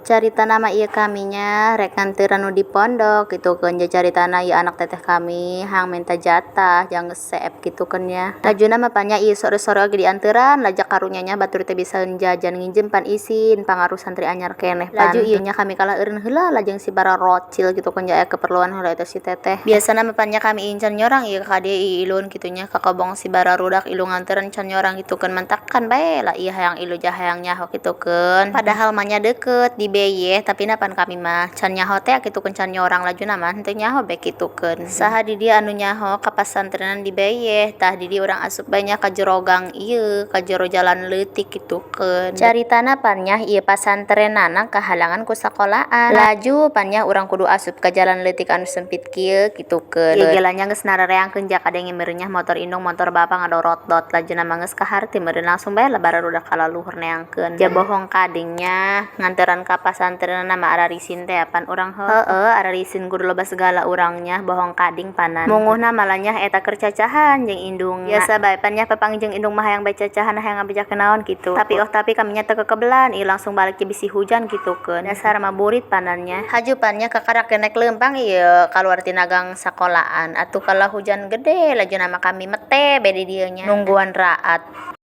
Caritana mah ieu kami nya rek nganteureuan nu di pondok kitu keun. Caritana ieu anak teteh kami hayang minta jatah jang ngesep kitu keun nya. Lajuna mah pan nya ieu sore-sore oge dianteureuan lajak karunya nya batur teh bisaeun jajan nginjem pan isin pangaruh santri anyar keneh pan. Laju ieu nya kami kalah eureun heula lajeng si bararocil kitu keun aya keperluan heula eta si teteh. Biasana mah pan nya kami can nyorang ieu ka dieu iilueun kitu nya ka kobong si bararudak ilu nganteureuan can nyorang kitu keun mantakan bae lah ieu hayang ilu ja hayang nyaho kitu keun. Padahal mah nya deukeut di Beyeh tapi na pan kami mah can nyaho teh kitu keun can nyorang lajuna mah henteu nyaho bae kitu keun. Saha di dieu anu nyaho ka pasantrenan di Beyeh tah di dieu urang asup bae nya ka jero gang ieu ka jero jalan leutik kitu keun. Caritana pan nya ieu pasantrenana kahalangan ku sakolaan laju pan nya urang kudu asup ka jalan leutik anu sempit kieu kitu keun. Ieu ge lah nya geus narareangkeun ja kadenge meureun nya motor indung motor bapa ngadorot-dot lajuna mah geus kaharti meureun langsung bae lah bararudak ka laluhur neangkeun. Ja bohong kading nya nganteureuan ka pasantrenna mah ararisin teh pan urang heueuh ararisin kudu loba segala urang nya bohong kading panan. Munguhna mah lah nya eta keur cacahan jeung indungna. Biasa bae pan nya papanggih jeung indung mah hayang bae cacahan hayang ngabejakeun naon kitu. Tapi oh tapi kami nya teu kekebelan ieu langsung balik ge bisi hujan kitu keun. Dasar mah burit panan nya. Haju pan nya kakarak ge naek leumpang ieu kaluar tina gang sakolaan atuh kalah hujan gede lajuna mah kami mete bae di dieu nya nungguan raat.